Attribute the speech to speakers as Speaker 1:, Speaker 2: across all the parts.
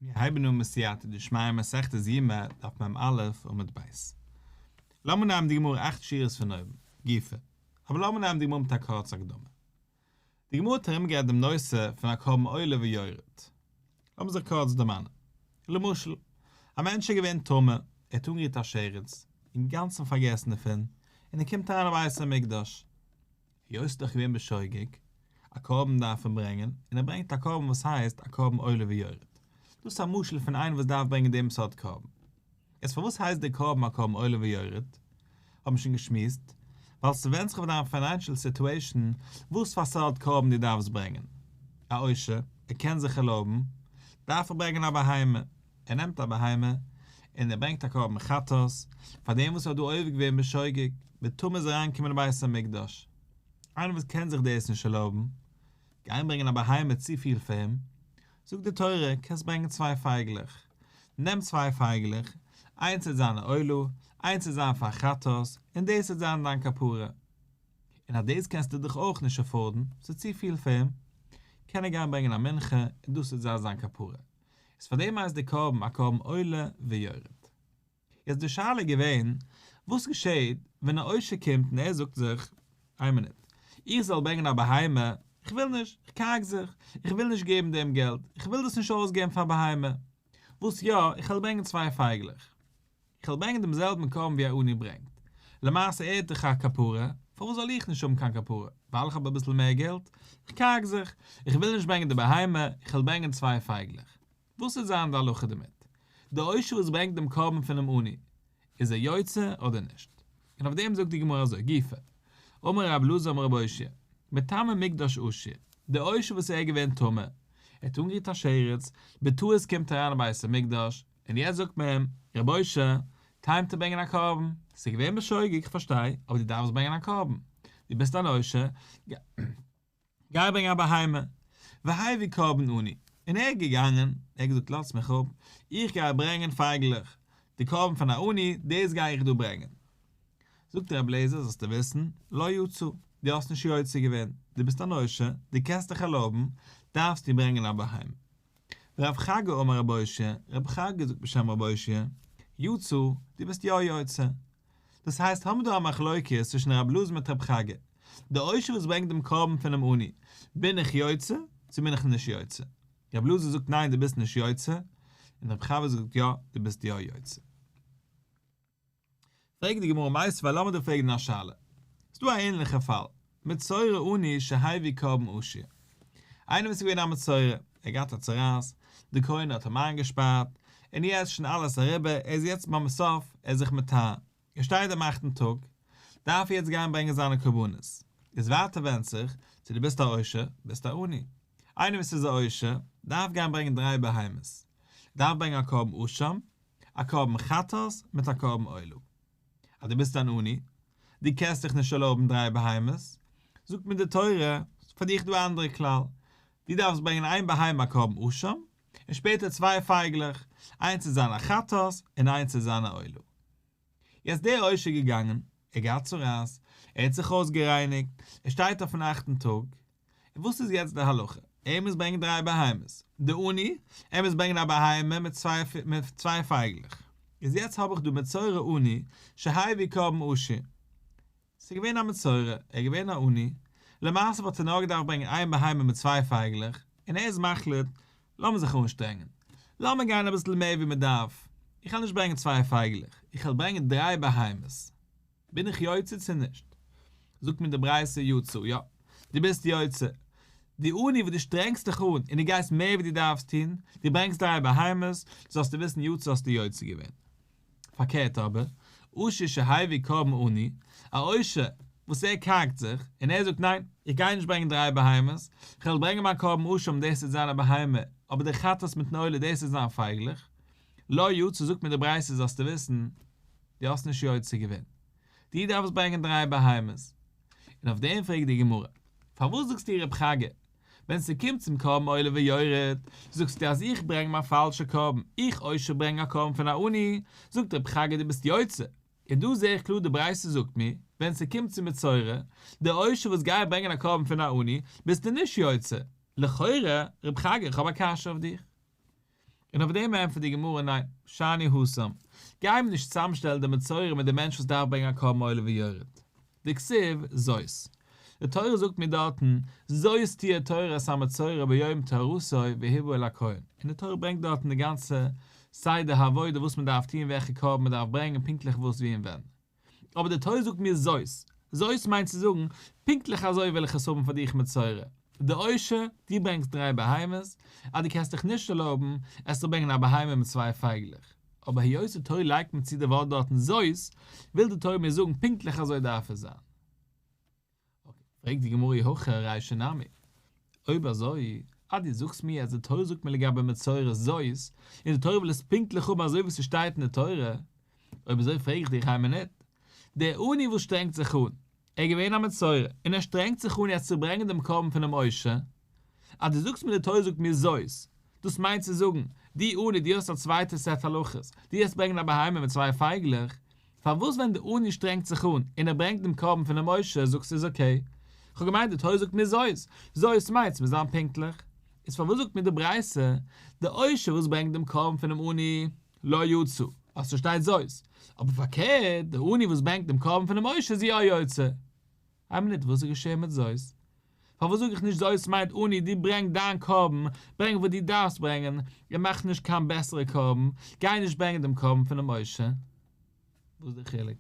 Speaker 1: מיר הייבן אן בסייעתא דשמיא מסכת יומא דף מ"א עמוד ב'. לאמיר נעמען די גמרא אכט שורות פון אויבן, גופא. אבער לאמיר נעמען די גמרא מיט א קורצע הקדמה. די גמרא האט ארומגערעדט דעם נושא פון א קרבן עולה ויורד. לאמיר זיך קורץ דערמאנען. למשל, א מענטש איז געווען טמא, ער האט אנגערירט א שרץ, אינגאנצן פארגעסן דערפון, און ער קומט אריין אין בית המקדש. היות ס'איז דאך געווען בשוגג, א קרבן דארף ער ברענגען, און ער ברענגט א קרבן וואס הייסט א קרבן עולה ויורד. דאס איז א משל פון איינער וואס דארף ברענגען דעם סארט קרבן. יעצט פארוואס הייסט דער קרבן א קרבן עולה ויורד? האבן מיר שוין געשמועסט, ווייל ס'ווענדט זיך אויף דיין פיינענשעל סיטועישן וואס פאר סארט קרבן דו דארפסט ברענגען. א עושר, ער קען זיך ערלויבן, דארף ער ברענגען א בהמה, ער נעמט א בהמה און ער ברענגט א קרבן חטאת פאר דעם וואס ער האט דא עובר געווען בשוגג, בטומאה איז אריינגעקומען אין בית המקדש. איינער וואס קען זיך דאס נישט ערלויבן, גיין ברענגען א בהמה צופיל פאר אים, זאגט די תורה, קענסט ברענגען צוויי פייגלעך, נעם צוויי פייגלעך, איינס וועט זיין א עולה, איינס וועט זיין פאר חטאת, און דאס וועט זיין דיין כפרה. און אז דאס קענסטו דיך אויך נישט עפארדן, ס'איז צופיל פאר אים, קען ער גיין ברענגען א מנחה, און דאס וועט זיין זיין כפרה. איז פאר דעם הייסט די קרבן א קרבן עולה ויורד. יעצט די שאלה איז געווען, וואס געשעהט ווען א עושר קומט און ער זאגט זיך, איין מינוט, איך זאל ברענגען א בהמה, איך וויל נישט, איך קארג זיך, איך וויל נישט געבן דעם געלט, איך וויל דאס נישט אויסגעבן פאר בהמה, וואס יא, איך וועל ברענגען צוויי פייגלעך. איך וועל ברענגען דעם זעלבן קרבן ווי א עני ברענגט. למעשה ער האט דאך א כפרה, פארוואס זאל איך נישט האבן קיין כפרה? ווייל איך האב אביסל מער געלט? איך קארג זיך, איך וויל נישט ברענגען די בהמה, איך וועל ברענגען צוויי פייגלעך. וואס וועט זיין די הלכה דערמיט? די עושר וואס ברענגט דעם קרבן פונעם עני, איז ער יוצא אדער נישט? און אויף דעם זאגט די גמרא אזוי, גופא, אמר רב אלעזר אמר רבי אושעיא, מטמא מקדש עשיר, די עושר וואס ער איז געווען טמא, ער האט אנגערירט א שרץ, בטעות קומט אריין אין בית המקדש, און יעצט זאגט מען אים, ר' עושר, טיים צו ברענגען א קרבן, ס'איז געווען בשוגג איך פארשטיי, אבער דו דארפסט ברענגען א קרבן, דו ביסט אן עושר, גיי ברענג א בהמה, והביא קרבן עני, און ער איז געגאנגען, ער האט געזאגט לאזטס מיך אפ, איך גיי ברענגען פייגלעך, די קרבן פון א עני, דאס גיי איך דא ברענגען. זאגט רבי אליעזר זאלסטו וויסן, לא יצא, דו האסט נישט יוצא געווען, דו ביסט אן עושר, דו קענסט דיך ערלויבן, דארפסטו ברענגען א בהמה. רב חגא אמר רבי אושעיא, רב חגא זאגט בשם רבי אושעיא, יצא, דו ביסט יא יוצא. דאס הייסט האבן מיר דא א מחלוקת צווישן רב אלעזר מיט רב חגא, די עושר וואס ברענגט דעם קרבן פונעם עני, בין איך יוצא, צו בין איך נישט יוצא? רב אלעזר זאגט ניין דו ביסט נישט יוצא, און רב חגא זאגט יא דו ביסט יא יוצא. פרעגט די גמרא מיתיבי לאמיר דיר פרעגן א שאלה. ס'דא א ענליכע פאל, מצורע עני שהביא קרבן עשיר. איינער וואס איז געווען א מצורע, ער האט געהאט א צרעת, די כהן האט אים איינגעשפארט, און יעצט שוין אלעס אריבער, ער איז יעצט ביים סוף, ער איז זיך מטהר, ער שטייט דעם אכטן טאג, דארף ער יעצט גיין ברענגען זיינע קרבנות. איז ווייטער ווענדט זיך, צו דו ביסט א עושר, ביסט א עני. איינער וואס איז א עושר, דארף גיין ברענגען דריי בהמות. דארף ברענגען א קרבן אשם, א קרבן חטאת מיט א קרבן עולה. אז דו ביסט אן עני, דו קענסט דיך נישט ערלויבן דריי בהמות, זאגט מיר די תורה, פאר דיך דא א אנדערע כלל, דו דארפסט ברענגען איין בהמה א קרבן אשם, און שפעטער צוויי פייגלעך, איינס צו זיין א חטאת און איינס צו זיין א עולה. יעצט דער עושר איז געגאנגען, ער האט געהאט צרעת, ער האט זיך אויסגערייניגט, ער שטייט אויפן אכטן טאג, און וואס איז יעצט די הלכה? ער מוז ברענגען דריי בהמות, די עני, ער מוז ברענגען א בהמה מיט צוויי מיט צוויי פייגלעך, איז יעצט האב איך דא מצורע עני שהביא קרבן עשיר, ס'איז געווען א מצורע, ער איז געווען א עני, למעשה וואלט ער נאר געדארפט ברענגען איין בהמה מיט צוויי פייגלעך, און ער איז מחליט, לאמיר זיך אנשטרענגען, לאמיר גיין אביסל מער ווי מען דארף, איך וועל נישט ברענגען צוויי פייגלעך, איך וועל ברענגען דריי בהמות. בין איך יוצא צו נישט? זאגט מיר די ברייתא יצא, יא, דו ביסט יוצא. דו עני וואס דו שטרענגסט דיך אן און דו גייסט מער ווי דו דארפסט טון, דו ברענגסט דריי בהמות, זאלסטו וויסן יצא האסטו יוצא געווען. פארקערט אבער, עשיר שהביא קרבן עני, א עושר וואס ער קארגט זיך, און ער זאגט ניין, איך גיי נישט ברענגען דריי בהמות, איך וועל ברענגען מיין קרבן אשם דאס וועט זיין א בהמה, אבער די חטאת מיטן עולה דאס וועט זיין פייגלעך. לא יצא זאגט מיר די ברייתא זאלסטו וויסן, דו האסט נישט יוצא געווען, דו דארפסט ברענגען דריי בהמות. און אויף דעם פרעגט די גמרא, פארוואס זאגסטו רב חגא, ווען ס'קומט צום קרבן עולה ויורד, זאגסטו אז איך ברענג מיין פאלשע קרבן, איך עושר ברענג א קרבן פון א עני, זאגט רב חגא דו ביסט יוצא, און דא זע איך קלאר די ברייתא זאגט מיר, ווען ס'קומט צו מצורע, די עושר וואס גייט ברענגען א קרבן פון א עני, ביסטו נישט יוצא, לכאורה, רב חגא איך האב א קשיא אויף דיך. און אויף דעם ענטפערט די גמרא ניין, שאני התם, גיי מיר נישט צוזאמשטעלן די מצורע מיט די מענטש וואס דארף ברענגען א קרבן עולה ויורד. דכתיב זאת. די תורה זאגט מיר דארטן, זאת תהיה תורת המצורע ביום טהרתו והובא אל הכהן, און די תורה ברענגט דארטן די גאנצע סדר העבודה וואס מען דארף טון וועלכע קרבן מען דארף ברענגען פונקטליך וואס ווי און ווען. אבער די תורה זאגט מיר זאת, זאת מיינט צו זאגן, פונקטליך אזוי וויל איך עס האבן פאר דיך מצורע, די עושר, דו ברענגסט דריי בהמות, אז דו קענסט דיך נישט ערלויבן, עסטו ברענגען א בהמה מיט צוויי פייגלעך. אבער היות די תורה לייגט מיר צו די ווארט דארטן זאת, וויל די תורה מיר זאגן פונקטליך אזוי דארף עס זיין. אקעי, פרעגט די גמרא אי הכי רישא נמי, אויב אזוי, אז דו זאגסט מיר אז די תורה זאגט מיר לגבי מצורע זאת, און די תורה וויל עס פונקטליך האבן אזוי ווי ס'שטייט אין די תורה, אויב אזוי פרעג איך דיך איין מינוט, דער עני וואס שטרענגט זיך אן, ער איז געווען א מצורע, און ער שטרענגט זיך אן יעצט צו ברענגען דעם קרבן פונעם עושר, אז דו זאגסט מיר די תורה זאגט מיר זאת, דאס מיינט צו זאגן, דו עני דו האסט א צווייטע סעט הלכות, דו וועסט ברענגען א בהמה מיט צוויי פייגלעך, פארוואס ווען די עני שטרענגט זיך אן און ער ברענגט דעם קרבן פונעם עושר זאגסטו איז אקעי? כ'האב געמיינט די תורה זאגט מיר זאת, זאת מיינט ס'מוז זיין פונקטליך, איז פארוואס זאגט מיר די ברייתא, די עושר וואס ברענגט דעם קרבן פונעם עני לא יצא, אז ס'שטייט זאת, אבער פארקערט די עני וואס ברענגט דעם קרבן פונעם עושר איז יא יוצא? איין מינוט וואס איז געשען מיט זאת? פארוואס זאג איך נישט זאת מיינט עני דו ברענג דיין קרבן, ברענג וואס דו דארפסט ברענגען, און מאך נישט קיין בעסערע קרבן, גיי נישט ברענגען דעם קרבן פונעם עושר. וואס איז די חילוק?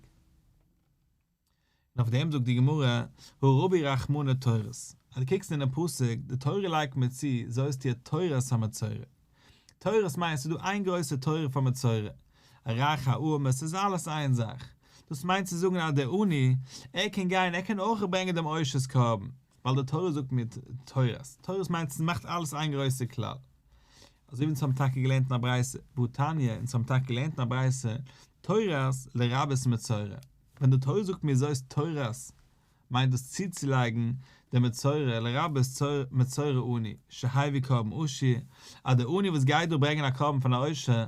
Speaker 1: און אויף דעם זאגט די גמרא, הא רבי רחמנא תורת, אז דו קוקסט אינעם פסוק, די תורה לייגט מיר צו, זאת תהיה תורת המצורע. תורת מיינט ס'איז דא איין גרויסע תורה פאר מצורע, א רייכע א ארעמע ס'איז אלעס איין זאך, דאס מיינט צו זאגן אז דער עני, ער קען גיין ער קען אויך ברענגען דעם עושר'ס קרבן, ווייל די תורה זאגט מיר תורת, תורת מיינט ס'מאכט אלעס איין גרויסע כלל. אזוי ווי אונז האבן טאקע געלערנט אין א ברייתא, והתניא, אונז האבן טאקע געלערנט אין א ברייתא, תורת לרבות מצורע, ווען די תורה זאגט מיר זאת תורת, מיינט דאס צוצולייגן דעם מצורע לרבות מצורע עני שהביא קרבן עשיר, אז דער עני וואס גייט דא ברענגען א קרבן פון א עושר,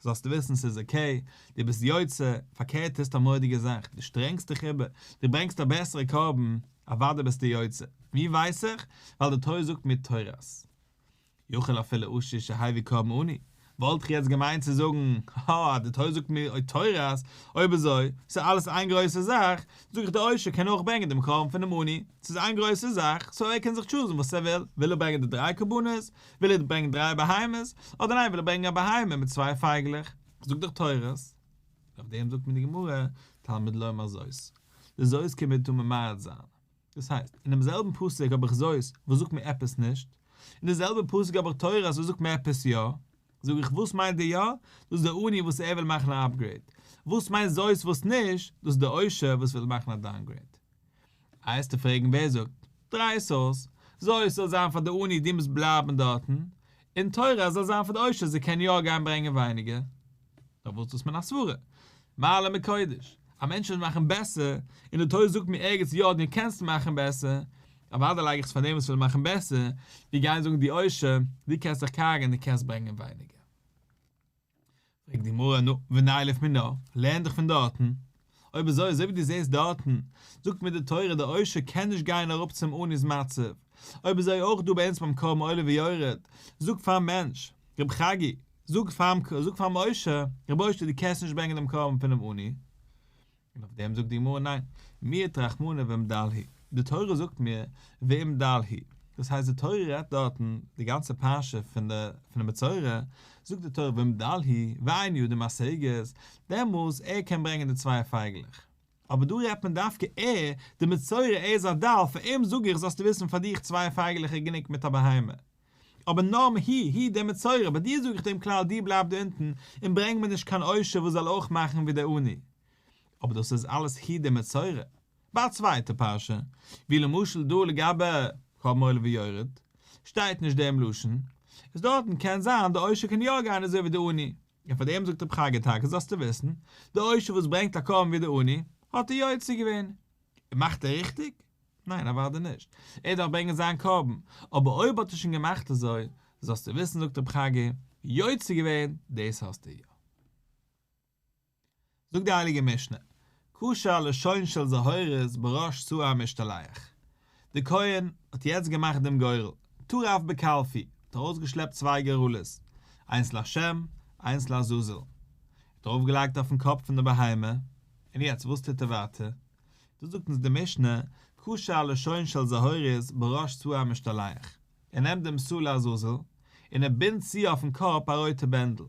Speaker 1: זאלסטו וויסן ס'איז אקעי, דו ביסט יוצא, פארקערט טוסט א מורא'דיגע זאך, דו שטרענגסט דיך איבער, דו ברענגסט א בעסערע קרבן, אוודאי ביסטו יוצא. ווי ווייס איך? ווייל די תורה זאגט מיר תורת. יכול אפילו עשיר שהביא קרבן עני, וואלט איך יעצט געמיינט צו זאגן, הא, אז די תורה זאגט מיר תורת, אויב אזוי, ס'איז אלעס איין גרויסע זאך, זאג איך דער עושר קען אויך ברענגען דעם קרבן פונעם עני, ס'איז איין גרויסע זאך, סאו ער קען זיך טשוזן וואס ער וויל, וויל ער ברענגען די דריי קרבנות, וויל ער ברענגען דריי בהמות, אדער ניין וויל ער ברענגען א בהמה מיט צוויי פייגלעך, זאג דאך תורת. אויף דעם זאגט מיר די גמרא, תלמוד לומר זאת, די זאת קומט מיר דא ממעט זיין. דאס הייסט, אינעם זעלבן פסוק האב איך זאת וואס זאגט מיר עפעס נישט, אין די זעלבע פסוק האב איך תורת וואס זאגט מיר עפעס יא, זאג איך וואס מיינט די יא? דאס איז די עני וואס ער וויל מאכן א upgrade, וואס מיינט זאת וואס נישט? דאס איז די עושר וואס וויל מאכן א downgrade. וועסטו פרעגן ווער זאגט? דריי עס אויס, זאת זאל זיין פאר די עני דו מוזט בלייבן דארטן, און תורת זאל זיין פאר די עושר זי קען יא גיין ברענגען ווייניגער. נאר וואס דאס מיינט א סברה? מעלה מקודש, א מענטש וויל מאכן בעסער, און די תורה זאגט מיר ערגעץ יא דו קענסט מאכן בעסער, אוודאי לייג איך עס פאר דעם וואס וויל מאכן בעסער, ווי גיין זאגן די עושר, דו קענסט זיך קארגן דו קענסט ברענגען ווייניגער. פרעגט די גמרא נו, ונילף מינה, לערן דיך פון דארטן, אויב אזוי אזוי ווי דו זעסט דארטן, זאגט מיר די תורה דער עושר קען נישט גיין אראפ צום עני'ס מצב, אויב אזוי אויך דא ביי אונז ביים קרבן עולה ויורד, זאג פארן מענטש, רב חגי, זאג פארן זאג פארן עושר, רב עושר דו קענסט נישט ברענגען דעם קרבן פונעם עני. און אויף דעם זאגט די גמרא ניין, מיעט רחמנא ואם דל הוא, די תורה זאגט מיר ואם דל הוא, דאס הייסט די תורה רעדט דארטן די גאנצע פרשה פון די פון די מצורע, זאגט די תורה ואם דל הוא ואין ידו משגת, דעמאלס ער קען ברענגען די צוויי פייגלעך. אבער דא רעדט מען דווקא ער, די מצורע ער איז א דל, פאר אים זאג איך זאלסטו וויסן פאר דיך צוויי פייגלעך איז גענוג מיט א בהמה. אבער נאר הוא, הוא דער מצורע, ביי דיר זאג איך דעם כלל דו בלייב דא אונטן און ברענג מיר נישט קיין עושר וואס זאל אויך מאכן ווי דער עני. אבער דאס איז אלעס הוא דער מצורע. ביי א צווייטע פרשה, ווי למשל דא לגבי קרבן עולה ויורד, שטייט נישט דעם לשון, איז דארטן קען זיין דער עושר קען יא גיין אזוי ווי דער עני, און פאר דעם זאגט רב חגא טאקע זאלסטו וויסן, דער עושר וואס ברענגט א קרבן ווי דער עני, האט ער יוצא געווען. און מאכט ער ריכטיג? ניין אוודאי נישט, ער דארף ברענגען זיין קרבן, אבער אויב האט ער שוין געמאכט אזוי, זאלסטו וויסן זאגט רב חגא, יוצא געווען, דאס האסטו יא. זאגט די הייליגע משנה, קשר לשון של זהורית בראש שעיר המשתלח, די כהן האט יעצט געמאכט דעם גורל, טרף בקלפי, האט ארויסגעשלעפט צוויי גורלות, איינס להשם, איינס לעזאזל. ער האט ארויפגעלייגט אויפן קאפ פון די בהמה, און יעצט וואס טוט ער ווייטער? דא זאגט אונז די משנה, קשר לשון של זהורית בראש שעיר המשתלח, ער נעמט דעם שעיר לעזאזל, און ער בינדט צו אויפן קאפ א רויטע בענדל,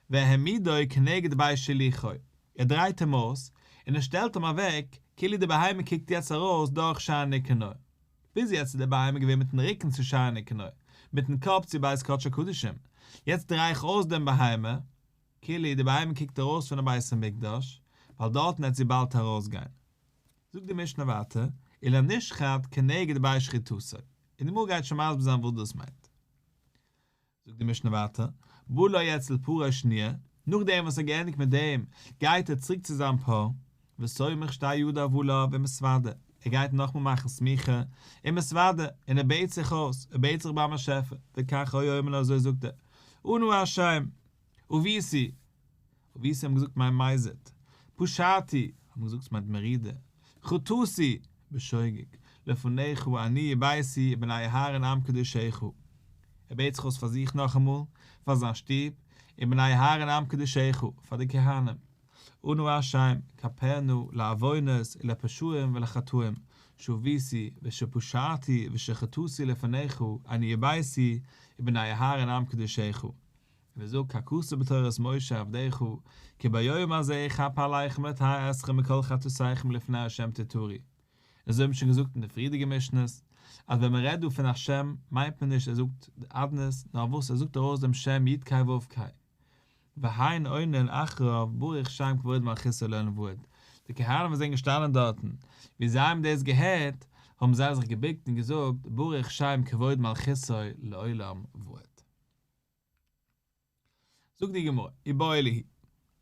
Speaker 1: והעמידו כנגד בית שילוחו, ער דרייט אים אויס, און ער שטעלט אים אוועק, כאילו די בהמה קוקט יעצט ארויס דורך שער ניקנור. ביז יעצט איז די בהמה געווען מיטן רוקן צו שער ניקנור, מיטן קאפ צו בית קדשי הקדשים, יעצט דריי איך אויס דעם בהמה, כאילו די בהמה קוקט ארויס פונעם בית המקדש, ווייל דארטן העט זי באלד ארויסגיין. זאגט די משנה ווייטער, ולנשחט כנגד בית שחיטתו, און די גמרא גייט שוין מסביר זיין וואס דאס מיינט. זאגט די משנה ווייטער, בא לו אצל פרו שניה, נאכדעם וואס ער האט געענדיגט מיט דעם, גייט ער צוריק צו זיין פר, וסומך שתי ידיו עליו ומתוודה, ער גייט נאכמאל מאכן סמיכה, ומתוודה, און ער בעט זיך אויס, ער בעט זיך ביים באשעפער, וכך היה אומר אזוי זאגט ער, אנא השם, עויתי, עויתי האבן געזאגט מיינט מזיד, פשעתי, האבן געזאגט ס'מיינט מרידה, חטאתי, בשוגג, לפניך אני וביתי ובני אהרן עם קדושיך. ער בעט זיך אויס פאר זיך נאכאמאל, פאר זיין שטוב, און בני אהרן עם קדושיך, פאר די כהנים. אנא השם, כפר נא לעוונות ולפשעים ולחטאים, שעויתי ושפשעתי ושחטאתי לפניך אני וביתי ובני אהרן עם קדושיך. און ער זאגט ככתוב בתורת משה עבדך כי ביום הזה יכפר עליכם לטהר אתכם מכל חטאתיכם לפני ה' תטהרו. און אזוי האט מען שוין געזאגט אין די פריערדיגע משנה'ס, אז ווען מען רעדט דא פון השם מיינט מען נישט ער זאגט די אדנות, נאר וואס ער זאגט ארויס דעם שם י' ק' ו' ק'. והן עונין אחריו ברוך שם כבוד מלכותו לעולם ועד. די כהנים וואס זענען געשטאנען דארטן, ווי זיי האבן דאס געהערט, האבן זיי זיך געבוקט און געזאגט ברוך שם כבוד מלכותו לעולם ועד. זאגט די גמרא, איבעיא להו,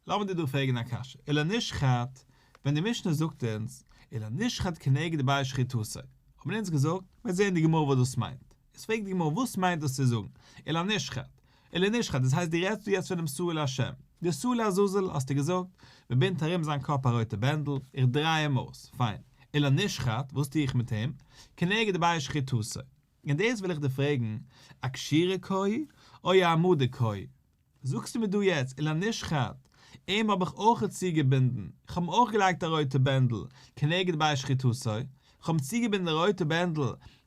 Speaker 1: לאמיר דיר דא פרעגן א קשיא, ולנשחט, ווען די משנה זאגט אונז, ולנשחט כנגד בית שחיטתו, האבן אונז געזאגט, מ'וועט זען אין די גמרא וואס דאס מיינט, איז פרעגט די גמרא וואס מיינט דאס צו זאגן, ולנשחט, ולנשחט, דאס הייסט דו רעדסט דא יעצט פונעם שעיר להשם, די שעיר לעזאזל האסטו געזאגט, מ'בינדט ארום זיין קאפ א רויטע בענדל, איך דריי אים אויס, פיין, ולנשחט, וואס טו איך מיט אים, כנגד בית שחיטתו. און דאס וויל איך דיר פרעגן, אקשירה קאי או אהעמדה קאי? זאגסטו מיר דא יעצט ולנשחט, אים האב איך אויך צוגעבינדן, איך האב אים אויך געלייגט א רויטע בענדל כנגד בית שחיטתו, איך האב אים צוגעבינדן די רויטע בענדל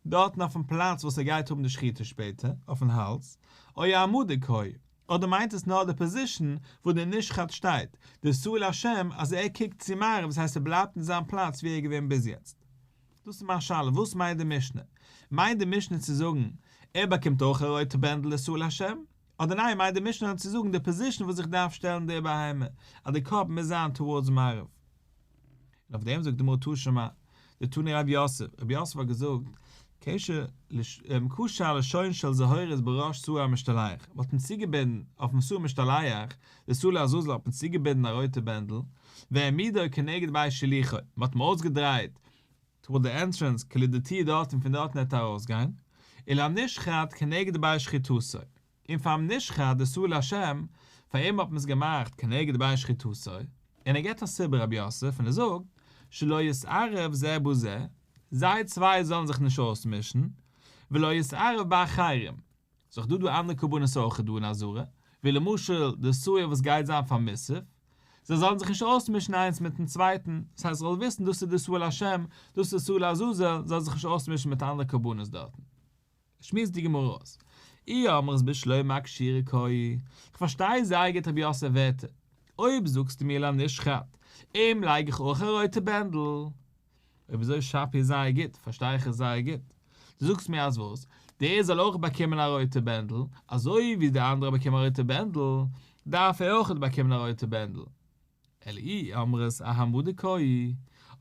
Speaker 1: דארטן אויפן פלאץ וואס ער גייט האבן די שחיטה שפעטער, אויפן האלז, או אהעמדה קאי, אדער מיינט עס נאר די פאזישן וואו דער נשחט שטייט, די שעיר להשם אז ער קוקט צו מערב דאס הייסט ער בלייבט אין זיין פלאץ וואו ער איז געווען ביז יעצט. דאס איז מיין שאלה, וואס מיינט די משנה? מיינט די משנה צו זאגן ער באקומט אויך א רויטע בענדל די שעיר להשם? אדער ניין מיינט די משנה צו זאגן די פאזישן וואס איך דארף שטעלן די בהמה אז די קאפ מוז זיין טאווארדס מערב? און אויף דעם זאגט די גמרא תא שמע, דתני רב יוסף, רב יוסף האט געזאגט, קשר קשר לשון של זהורית בראש שעיר המשתלח, מ'האט אים צוגעבינדן אויפן שעיר המשתלח, די שעיר לעזאזל האט מען צוגעבינדן א רויטע בענדל, והעמידו כנגד בית שילוחו, מ'האט אים אויסגעדרייט טווארד די ענטרענס כאילו די טיר דארט און פון דארטן וועט ער ארויסגיין, ולנשחט כנגד בית שחיטתו, און פאר'ן נשחט די שעיר להשם, פאר אים האט מען עס געמאכט כנגד בית שחיטתו, און ער געבט א סיבה רב יוסף און ער זאגט, שלא יתערב זה בזה, זיי צוויי זאלן זיך נישט אויסמישן, ולא יתערב באחרים, ס'איז דאך דא דא אנדערע קרבנות אויך דא אין עזרה, ווי למשל די שעיר וואס גייט זיין פאר מוסף, זיי זאלן זיך נישט אויסמישן איינס מיטן צווייטן, דאס הייסט זאל וויסן דאס איז די שעיר להשם, דאס איז שעיר לעזאזל, זאל זיך נישט אויסמישן מיט אנדערע קרבנות דארטן. שמועסט די גמרא אויס, אי אמרת בשלמא אקשירה קאי, כ'פארשטיי זייער גוט רב יוסף'ס ווערטער, אויב זאגסטו מיר לנשחט, אים לייג איך אויך א רויטע בענדל, אויב אזוי שפיר זייער גוט, פארשטיי איך עס זייער גוט. דו זאגסט מיר אז וואס? דער זאל אויך באקומען א רויטע בענדל, אזוי ווי דער אנדערע באקומען א רויטע בענדל, דארף ער אויך באקומען א רויטע בענדל. אלא אי אמרת אהעמדה קאי,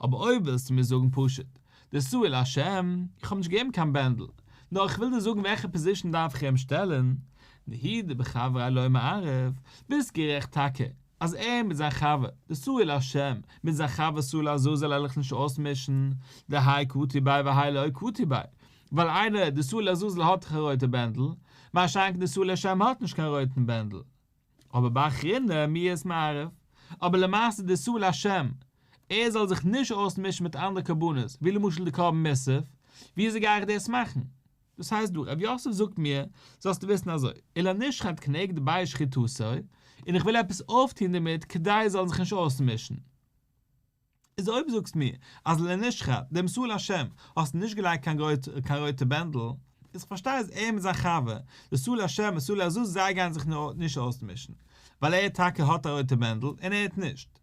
Speaker 1: אבער אויב ווילסטו מיר זאגן פשוט, די שעיר להשם, איך האב נישט געגעבן קיין בענדל, נאר איך וויל דיר זאגן וועלכע פאזישן דארף איך אים שטעלן, נהי דבחבריה לא מיערב, ביסט גערעכט טאקע, אז ער מיט זיין חבר, די שעיר להשם, מיט זיין חבר שעיר לעזאזל וועל איך נישט אויסמישן, דהאי קטי ביה והאי לא קטי ביה, ווייל איינער, די שעיר לעזאזל האט דאך א רויטע בענדל, מה שאין כן די שעיר להשם האט נישט קיין רויטן בענדל. אבער באחריני מיהת מיערב, אבער למעשה די שעיר להשם, ער זאל זיך נישט אויסמישן מיט אנדערע קרבנות, ווי למשל די קרבן מוסף, וויאזוי גיי איך דאס מאכן? דאס הייסט דא, רב יוסף זאגט מיר, זאלסטו וויסן אזוי, ולנשחט כנגד בית שחיטתו, און איך וויל עפעס אויפטון דערמיט כדי זיי זאלן זיך נישט אויסמישן. איז אויב זאגסט מיר אז לנשחט, דעם שעיר לשם, האסטו נישט געלייגט קיין קיין רויטע בענדל, איז איך פארשטיי אז ער מיט זיין חבר, די שעיר לשם און שעיר לעזאזל זיי גייען זיך נישט אויסמישן, ווייל ער טאקע האט א רויטע בענדל און ער האט נישט.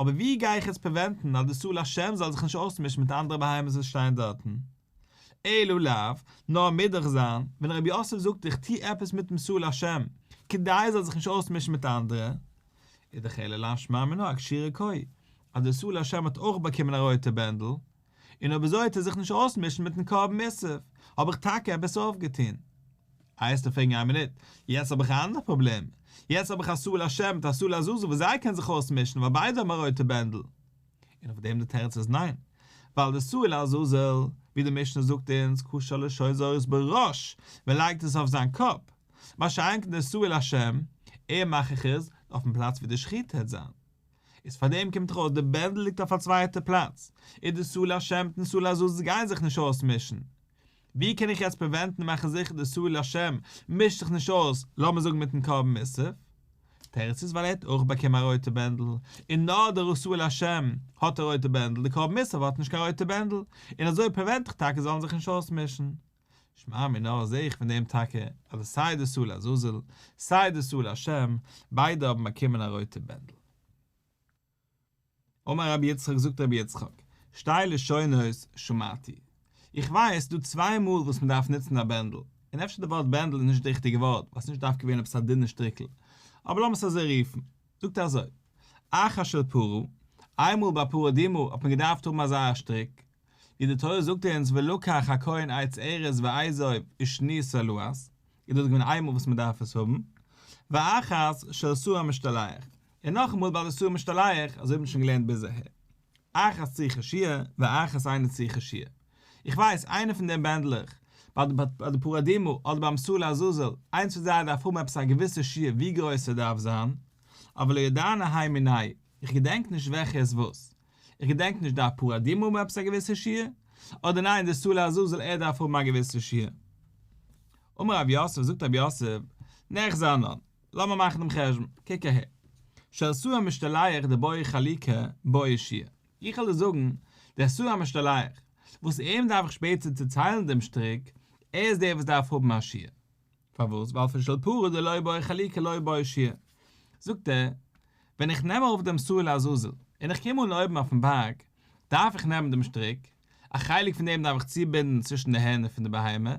Speaker 1: אבער ווי גיי איך יעצט פריווענטן אז די שעיר לשם זאל זיך נישט אויסמישן מיט אנדערע בהמות וואס שטייען דארטן? אלא לאו, נאר מוז דאך זיין, ווען רב יוסף זאגט איך טו עפעס מיטן שעיר לשם, כדי ער זאל זיך נישט אויסמישן מיט אנדערע, איז דאך אלא לאו שמע מינה אקשירה קאי, אז דער שעיר לשם האט אויך באקומען א רויטע בענדל, און אויב אזוי וועט ער זיך נישט אויסמישן מיטן קרבן מוסף, האב איך טאקע עפעס אויפגעטון. איי וועסטו פרעגן איין מינוט, יעצט האב איך א אנדערע פראבלעם, יעצט האב איך א שעיר לשם מיט א שעיר לעזאזל וואס זיי קענען זיך אויסמישן ווייל ביידע האבן א רויטע בענדל. און אויף דעם די תירוץ איז ניין, ווייל די שעיר לעזאזל, ווי די משנה זאגט אונז, קשר לשון זהורית בראש, מען לייגט עס אויף זיין קאפ, מה שאין כן די שעיר לשם, ער מאך איך עס אויפן פלאץ ווי די שחיטה העט זיין. איז פאר דעם קומט דאך אויס די בענדל ליגט אויף א צווייטע פלאץ, און די שעיר לשם מיטן שעיר לעזאזל גייען זיך נישט אויסמישן. ווי קען איך יעצט פריווענטן און מאכן זיכער די שעיר לשם מישט זיך נישט אויס, לאמיר זאגן מיטן קרבן מוסף? תירוץ איז ווייל ער האט אויך באקומען א רויטע בענדל, און נאר דער שעיר לשם האט א רויטע בענדל, די קרבן מוסף האט נישט קיין רויטע בענדל, און אזוי פריווענט איך טאקע זאלן זיך נישט אויסמישן. שמע מינה זעה איך פון דעם טאקע אז סיי די שעיר לעזאזל סיי די שעיר לשם ביידע האבן באקומען א רויטע בענדל. אמר רבי יצחק זאגט רבי יצחק, שתי לשונות שמעתי, איך ווייס ס'דא צוויי מאל וואס מען דארף נוצן א בענדל, און אפשר די ווארט בענדל איז נישט די ריכטיגע ווארט ווייל ס'איז נישט דווקא געווען עפעס א דינע שטריקל, אבער לאמיר עס אזוי רופן, זאגט ער אזוי, אחת של פרה, איינמאל ביי פרה אדומה האט מען געדארפט האבן אזא שטריק, ווי די תורה זאגט אונז ולקח הכהן עץ ארז ואזוב ושני תולעת, איז דאס געווען איינמאל וואס מען דארף עס האבן, ואחת של שעיר המשתלח, און נאכאמאל ביי די שעיר המשתלח, אזוי האט מען שוין געלערנט ביז אהער, אחת צריכה שיעור ואחת אינה צריכה שיעור, איך ווייס איינע פון די בענדלעך, ביי די פרה אדומה אדער ביים שעיר לעזאזל, איינס פון זיי דארף האבן עפעס א געוויסע שיעור ווי גרויס ער דארף זיין, אבל לא ידענא הי מינייהו, איך געדענק נישט וועלכע איז וואס. איך געדענק נישט דארף פרה אדומה האבן עפעס א געוויסע שיעור, אדער ניין די שעיר לעזאזל ער דארף האבן א געוויסע שיעור. אמר רב יוסף זאגט רב יוסף, ניחזי אנן, לאמיר מאכן דעם חשבון, קוק אהער, של שעיר המשתלח דבעי חלוקה בעי שיעור, איך וועל דיר זאגן, דער שעיר המשתלח, וואס אים דארף איך שפעטער צוטיילן דעם שטריק, ער איז דער וואס דארף האבן א שיעור. פארוואס? ווייל פון של פרה דלא בעי חלוקה לא בעי שיעור. זאגט ער, ווען איך נעם ארויף דעם שעיר לעזאזל, און איך קום אן אויבן אויפן בארג, דארף איך נעמען דעם שטריק, א חלק פון דעם דארף איך צובינדן צווישן די הערנער פון די בהמה,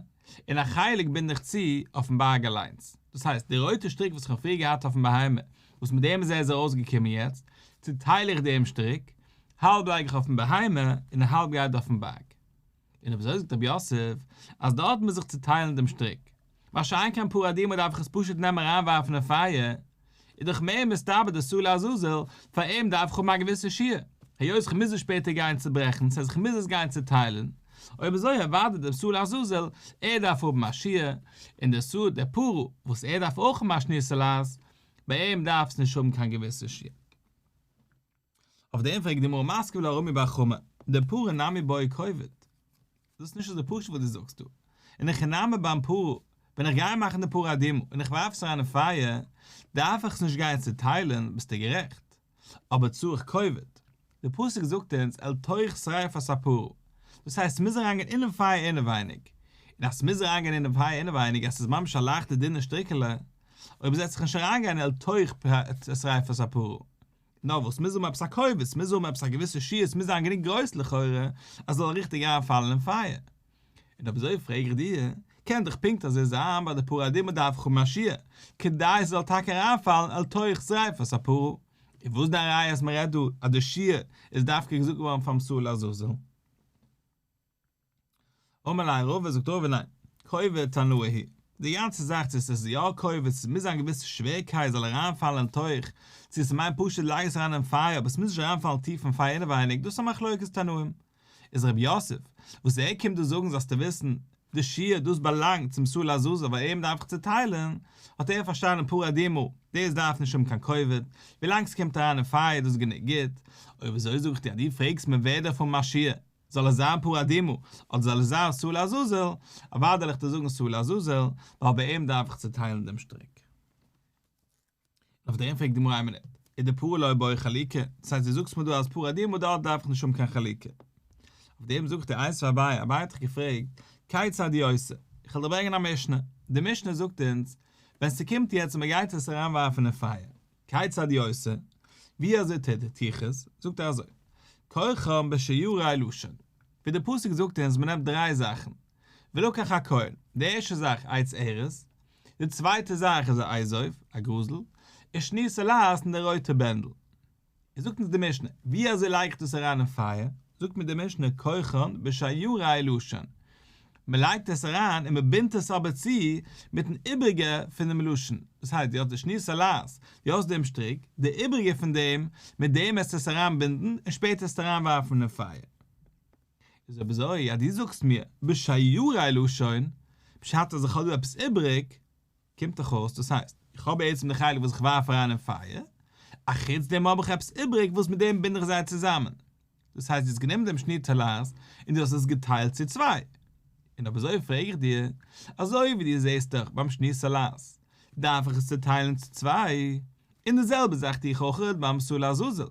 Speaker 1: און א חלק בינד איך צו אויפן בארג אליינס. דאס הייסט, די רויטע שטריק וואס איך האב פריער געהאט אויפן בהמה, וואס מיט דעם איז ער איז ארויסגעקומען יעצט, צוטייל איך דעם שטריק, האלב לייג איך אויפן בהמה, און האלב גייט אויפן בארג. און אויב אזוי זאגט רב יוסף אז דארט מוז איך צוטיילן דעם שטריק, מה שאין כן פרה אדומה דארף איך עס פשוט נעמען אריינווארפן אין פייער, איז דאך מער מסתבר די שעיר לעזאזל, פאר אים דארף איך האבן א געוויסע שיעור, היות איך מוז עס שפעטער גיין צוברעכן, ס'הייסט איך מוז עס גיין צוטיילן, אויב אזוי אוודאי דער שעיר לעזאזל, ער דארף האבן א שיעור, און דער שעיר דער פרה וואס ער דארף אויך האבן א שני תולעת, ביי אים דארף עס נישט האבן קיין געוויסע שיעור. אויף דעם פרעגט די גמרא מתקיף לה רמי בר חמא, דפרה נמי בעי כובד. דאס איז נישט אזוי פשוט וואס דו זאגסט דא. אין הכי נמי ביים פרה, ווען איך גיי מאכן די פרה אדומה און איך ווארף עס אריין אין פייער, דארף איך עס נישט גיין צוטיילן, ביסטו גערעכט. אבער צריך כובד. די פסוק זאגט אונז אל תוך שריפת הפרה. דאס הייסט ס'מוז אריינגיין אינעם פייער אינעווייניג. און אז ס'מוז אריינגיין אינעם פייער אינעווייניג אז ס'איז ממש א לייכטע דינע שטריקעלע, אויב עס וועט זיך נישט אריינגיין אל תוך שריפת הפרה, נאר וואס, ס'מוז האבן עפעס א כובד, ס'מוז האבן עפעס א געוויסע שיעור, ס'מוז זיין גענוג גרויס לכאורה אז ס'זאל ריכטיג אריינפאלן אין פייער. און אויב אזוי פרעג איך דיר, קען דאך פונקט אזוי זיין ביי די פרה אדומה דארף איך האבן א שיעור, כדי ס'זאל טאקע אריינפאלן אל תוך שריפת הפרה. און וואס איז דיין ראיה אז מ'רעדט דא אז די שיעור איז דווקא געזאגט געווארן פאר'ן שעיר לעזאזל? אמר ליה רבא זאגט רבא ניין, כובד תנאי היא די גאנצע זאך צו עס איז יא כובד צו עס מוז זיין געוויסע שווערקייט זאל אריינפאלן אין תוך, צו עס מיינט פשוט לייג עס אריין אין פייער אבער עס מוז נישט אריינפאלן טיף אין פייער אינעווייניג דאס איז א מחלוקת תנאים. איז רב יוסף וואס ער קומט דא זאגן זאלסטו וויסן די שיעור דאס באלאנגט צום שעיר לעזאזל ווייל אים דארף איך צוטיילן, האט ער פארשטאנען פרה אדומה דאס דארף נישט האבן קיין כובד, ווילאנג עס קומט אריין אין פייער איז דאס גענוג גוט, אויב אזוי זאג איך דיר אז דו פרעגסט מיר ווער דארף האבן א שיעור. זאל עס זיין פרה אדומה, אדער זאל עס זיין שעיר לעזאזל, אוודאי וועל איך דיר זאגן שעיר לעזאזל, ווייל ביי אים דארף איך צוטיילן דעם שטריק. און אויף דעם פרעגט די גמרא איין מינוט, ודפרה לא בעי חלוקה, דאס הייסט דו זאגסט מיר דא אז פרה אדומה דארט דארף איך נישט האבן קיין חלוקה. אויף דעם זאגט ער איתיביה אביי, אביי האט דיך געפרעגט, כיצד הוא עושה, איך וועל דיר ברענגען א משנה, די משנה זאגט אונז, ווען ס'קומט יעצט און מ'גייט עס אריינווארפן אין פייער, כיצד הוא עושה, ווי אזוי טוט טו איך עס, זאגט ער אזוי, כורכן בשיירי לשון, ווי די פסוק זאגט אונז מ'נעמט דריי זאכן, ולקח הכהן, די ערשטע זאך עץ ארז, די צווייטע זאך איז א אזוב, א גראזל, ושני תולעת און די רויטע בענדל. איז זאגט אונז די משנה, ווי אזוי לייג איך דאס אריין אין פייער? זאגט מיר די משנה כורכן בשיירי לשון, מען לייגט עס אריין און מען בינדט עס אבער צו מיטן איבריגע פונעם לשון, דאס הייסט דו האסט די שני תולעת, דו האסט דעם שטריק, די איבריגע פון דעם, מיט דעם וועסטו עס אריינבינדן און שפעטער עס אריינווארפן אין פייער. איז אויב אזוי אז דו זאגסט מיר בשיירי לשון, פשט אז איך האב דא עפעס איבריג, קומט דאך אויס דאס הייסט, איך האב בעצם די חלק וואס איך ווארף אריין אין פייער, אחוץ דעם האב איך עפעס איבריג וואס מיט דעם בינד איך זיי צוזאמען. דאס הייסט דו האסט גענומען דעם שני תולעת און דו האסט עס געטיילט צו צוויי. און אויב אזוי פרעג איך דיר, אזוי ווי דו זעסט דאך ביים שני תולעת דארף איך עס צוטיילן צו צוויי, און די זעלבע זאך טו איך אויך ביים שעיר לעזאזל,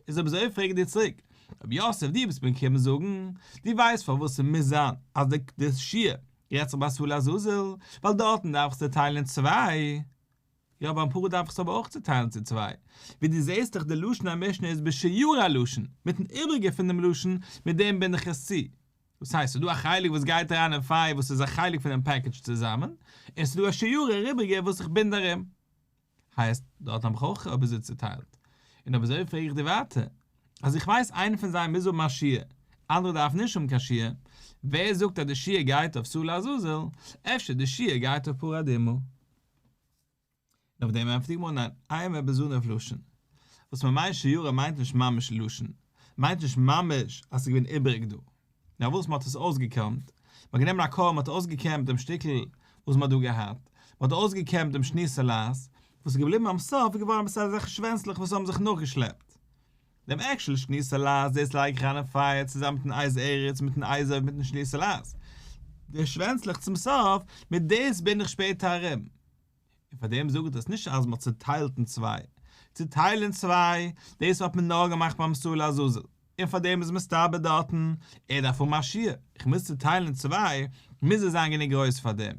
Speaker 1: איז אויב אזוי פרעג איך דיר צוריק, רב יוסף דו ביסט מיר געקומען זאגן, דו ווייסט פארוואס ס'מוז זיין אז די די שיעור רעדט זיך ביי שעיר לעזאזל, ווייל דארטן דארף איך צוטיילן אין צוויי, יא ביים פרה דארף איך עס אבער אויך צוטיילן צו צוויי, ווי דו זעסט דאך די לשון המשנה איז בשיירי לשון, מיטן איבריגע פון דעם לשון, מיט דעם בינד איך עס צו. דאס הייסט ס'איז דא א חלק וואס גייט אריין אין פייער וואס איז א חלק פונעם פעקעדזש צוזאמען, און ס'איז דא א שיירי איבריגע וואס איך בינד ארום. הייסט, דארט האב איך אויך אויב אזוי צוטיילט. און אויב אזוי פרעג איך דיר ווייטער, אז איך ווייס איינער פון זיי מוז האבן א שיעור, אנדערע דארף נישט האבן קיין שיעור, ווער זאגט אז די שיעור גייט אויף שעיר לעזאזל, אפשר די שיעור גייט אויף פרה אדומה? און אויף דעם ענטפערט די גמרא ניין, אימא בזנב לשון. וואס מען מיינט שיירי מיינט נישט ממש לשון, מיינט נישט ממש אז ס'איז געווען איבעריג דא. נאר וואס מ'האט עס אויסגעקעמט, מ'האט גענומען א קאם מ'האט אויסגעקעמט דעם שטיקל וואס מ'האט דא געהאט, מ'האט אויסגעקעמט דעם שני תולעת, וואס איז געבליבן ביים סוף איז געווארן עפעס אזעלכע שווענצלעך וואס האבן זיך נאכגעשלעפט. דעם עקשול שני תולעת דאס לייג איך אריין אין פייער צוזאמען מיטן עץ ארז מיטן אזוב מיטן שני תולעת. די שווענצלעך צום סוף, מיט דאס בינד איך שפעטער ארום. און פאר דעם זאגט עס נישט אז מ'האט צוטיילט אין צוויי, צוטיילן אין צוויי, דאס האט מען נאר געמאכט ביים שעיר לעזאזל, און פאר דעם איז מסתבר דארטן, ער דארף האבן א שיעור, איך מוז צוטיילן אין צוויי, מוז ער זיין גענוג גרויס פאר דעם.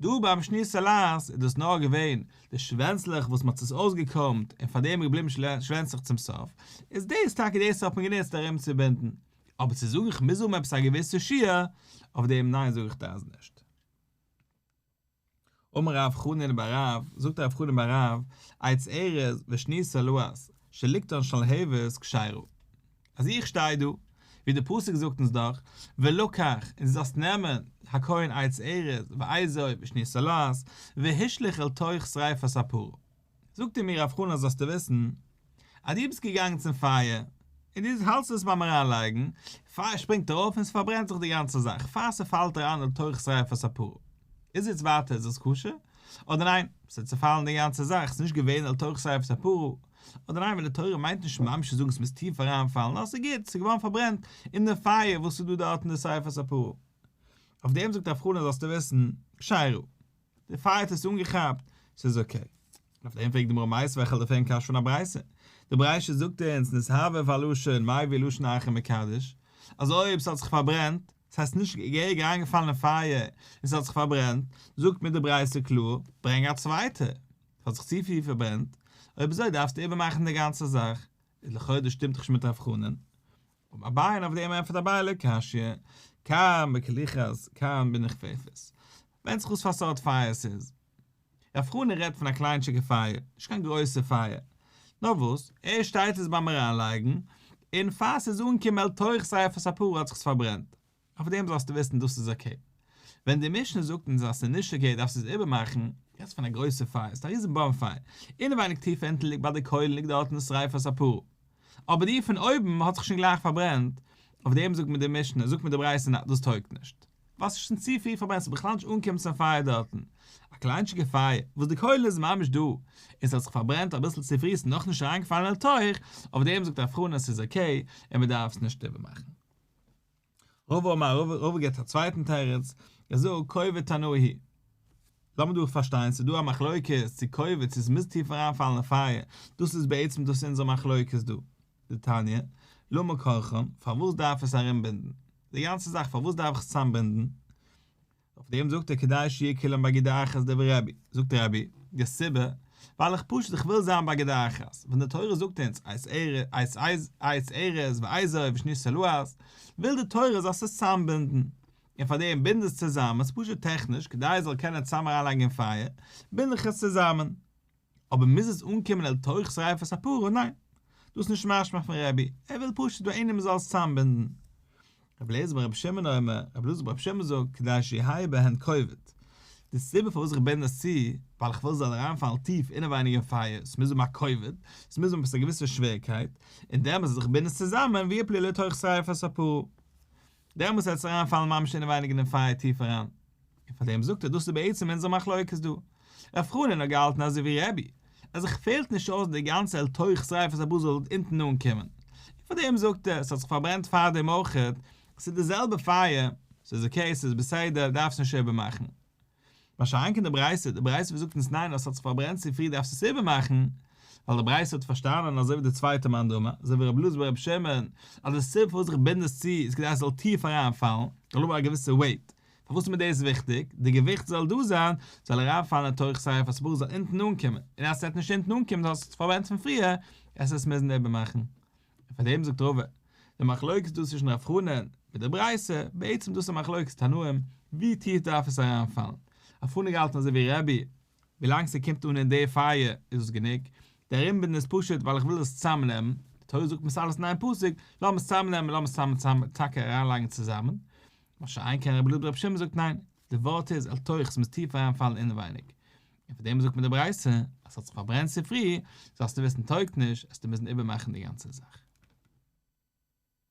Speaker 1: דא ביים שני תולעת איז דאס נאר געווען די שווענצלעך וואס מ'האט עס אויסגעקאמט און פאר דעם איז געבליבן שווענצלעך צום סוף, איז דאס טאקע דאס האט מען גענוצט ארום צו בינדן, אבער צו זאגן איך מוז האבן עפעס א געוויסע שיעור, אויף דעם ניין זאג איך דיר אז נישט. אמר רב חנין בר רב, זאגט רב חנין בר רב, עץ ארז ושני תולעת, שלקטן שלהבת כשרה. אז איך שטיי דא, ווי די פסוק זאגט אונז דאך, ולקח, און דו זאלסט נעמען, הכהן עץ ארז, ואזוב ושני תולעת, והשליך אל תוך שריפת הפרה. זאגט ער מיר רב חנן זאלסטו וויסן, אז דו ביסט געגאנגען צום פייער, און דו האלטסט עס ביים אריינלייגן, פייער שפרינגט ארויף און ס'פארברענט זיך די גאנצע זאך, פאר ס'פאלט אריין אל תוך שריפת הפרה. איז יעצט ווייטער איז עס כשר? אדער ניין, ס'איז צעפאלן די גאנצע זאך, ס'איז נישט געווען אל תוך שריפת הפרה. אדער ניין, ווייל די תורה מיינט נישט ממש צו זאגן ס'מוז טיף אריינפאלן, נאר ס'איז גוט, ס'איז געווארן פארברענט אין די פייער וואס איז דא דארט אין די שריפת הפרה. אויף דעם זאגט רב חנן זאלסטו וויסן, כשרה. די פייער האט עס אנגעכאפט, ס'איז אקעי. אויף דעם פרעגט די גמרא מיתיבי וועל איך דיר פרעגן א קשיא פון א ברייתא. די ברייתא זאגט אונז נתהבהב הלשון מביא לשון אחר ומקדש, אז אויב ס'האט זיך פארברענט, ס'הייסט נישט געהעריג אריינגעפאלן אין פייער און ס'האט זיך פארברענט, זאגט מיר די ברייתא קלאר, ברענג א צווייטע, ס'האט זיך צופיל פארברענט, אויב אזוי דארפסטו איבערמאכן די גאנצע זאך, איז לכאו' דאס שטימט דאך נישט מיט רב חנן. אמר אביי און אויף דעם ענטפערט אביי לא קשיא, כאן בקולחת כאן בנכפפת. ווענדט זיך וואס פאר סארט פייער ס'איז. רב חנן רעדט פון א קליינטשיגע פייער, נישט קיין גרויסע פייער. נאר וואס, ער שטייט עס ביים אריינלייגן, און פאר ס'איז אנגעקומען אל תוך שריפת הפרה האט זיך עס פארברענט. אויף דעם זאלסטו וויסן דאס איז אקעי. ווען די משנה זאגט אונז אז ס'איז נישט אקעי דארפסטו עס איבערמאכן, רעדסט פון א גרויסע פייער, ס'איז א ריזן באנפייער, אינעווייניג טיף אונטן ליגט ביי די קוילן ליגט דארטן שריפת הפרה, אבער די פון אויבן האט זיך שוין גלייך פארברענט, אויף דעם זאגט מיר די משנה, זאגט מיר די ברייתא ניין דאס טויגט נישט, ווייל ס'איז שוין צו פרי פארברענט ס'איז בכלל נישט אנגעקומען צום פייער דארטן, א קליינטשיגע פייער וואס די קוילן איז ממש דא, און ס'האט זיך פארברענט אביסל צו פרי ס'איז נאכנישט אריינגעפאלן אל תוך, אויף דעם זאגט רב חנן ס'איז אקעי און מ'דארף עס נישט איבערמאכן. רבא אמר, רבא געבט א צווייטן תירוץ, ער זאגט כובד תנאי היא. לאמיר דא פארשטיין, ס'איז דא א מחלוקת צו כובד צו ס'מוז טיף אריינפאלן אין פייער, דאס איז בעצם דאס אונזער מחלוקת דא. דתניא, למה כורכן, פארוואס דארף עס ארומבינדן? די גאנצע זאך פארוואס דארף איך עס צוזאמבינדן? אויף דעם זאגט ער כדי שיהיו כולם באגודה אחת דברי רבי, זאגט רבי, די סיבה, ווייל איך פשוט איך וויל זיין באגודה אחת, ווען די תורה זאגט אונז עץ עץ ארז ואזוב ושני תולעת, וויל די תורה זאלסט עס צוזאמבינדן, און פאר דעם בינד עס צוזאמען, ס'איז פשוט טעכניש, כדי עס זאל קענען צוזאם אריינלייגן אין פייער, בינד איך עס צוזאמען. אבער מוז עס אנקומען אל תוך שריפת הפרה? ניין. דאס איז נישט משמע פון רבי, ער וויל פשוט דא איינער מ'זאל עס צוזאמבינדן. רבי אליעזר ברבי שמעון אומר, רבי אלעזר ברבי שמעון זאגט, כדי שיהא בהן כובד. די סיבה פארוואס איך בינד עס צו, ווייל איך וויל עס זאל אריינפאלן טיף אינעווייניג אין פייער, עס מוז האבן א כובד, עס מוז האבן עפעס א געוויסע שווערקייט, און דעמאלס אז איך בינד עס צוזאמען, ויפלו לתוך שריפת הפרה. דעמאלס וועט עס אריינפאלן ממש אינעווייניג אין דעם פייער טיף אריין. און פאר דעם זאגט ער דאס איז בעצם אונזער מחלוקת דא. רב חנין האט געהאלטן אזוי ווי רבי, אז זיך פעלט נישט אויס די גאנצע אל תוך שריפת הפרה זאל אונטן אנקומען. און פאר דעם זאגט ער, ס'האט זיך פארברענט פארדעם אויכעט, ס'איז די זעלבע פייער, ס'איז okay, ס'איז בסדר, דארפסט נישט איבערמאכן. מה שאין כן די ברייתא, די ברייתא וואס זאגט אונז ניין אז ס'האט זיך פארברענט צו פרי דארפסט עס איבערמאכן, ווייל די ברייתא האט פארשטאנען אזוי ווי די צווייטע מאן דאמר, אזוי ווי רבי אלעזר ברבי שמעון, אז די סיבה פארוואס איך בינד עס צו איז כדי עס זאל טיף אריינפאלן, זאל האבן א געוויסע weight, פארוואס איז מיר דאס וויכטיג? די געוויכט זאל דא זיין, זאל אריינפאלן אין תוך שריפת הפרה זאל אונטן אנקומען, און אז ס'וועט נישט אונטן אנקומען זאל עס פארברענט פון פריער, עס עס מוזן איבערמאכן. און פאר דעם זאגט רבא, די מחלוקת דא צווישן רב חנין מיט די ברייתא, בעצם דאס איז א מחלוקת תנאים, ווי טיף דארף עס אריינפאלן? רב חנין געהאלטן אזוי ווי רבי, ווילאנג ס'קומט אן אין די פייער איז דאס גענוג, די ארומבינדן איז פשוט ווייל איך וויל עס צוזאמנעמען, די תורה זאגט מיר עס אלעס אין איין פסוק, לאמיר עס צוזאמנעמען, לאמיר עס צוזאמען טאקע אריינלייגן צוזאמען, מה שאין כן רבי אלעזר ברבי שמעון זאגט ניין, די ווארט איז אל תוך, ס'מוז טיף אריינפאלן אינעווייניג. און פאר דעם זאגט מען די ברייתא, אז ס'האט זיך פארברענט צו פרי, זאלסטו וויסן טויגט נישט, עסטו מוזן איבערמאכן די גאנצע זאך.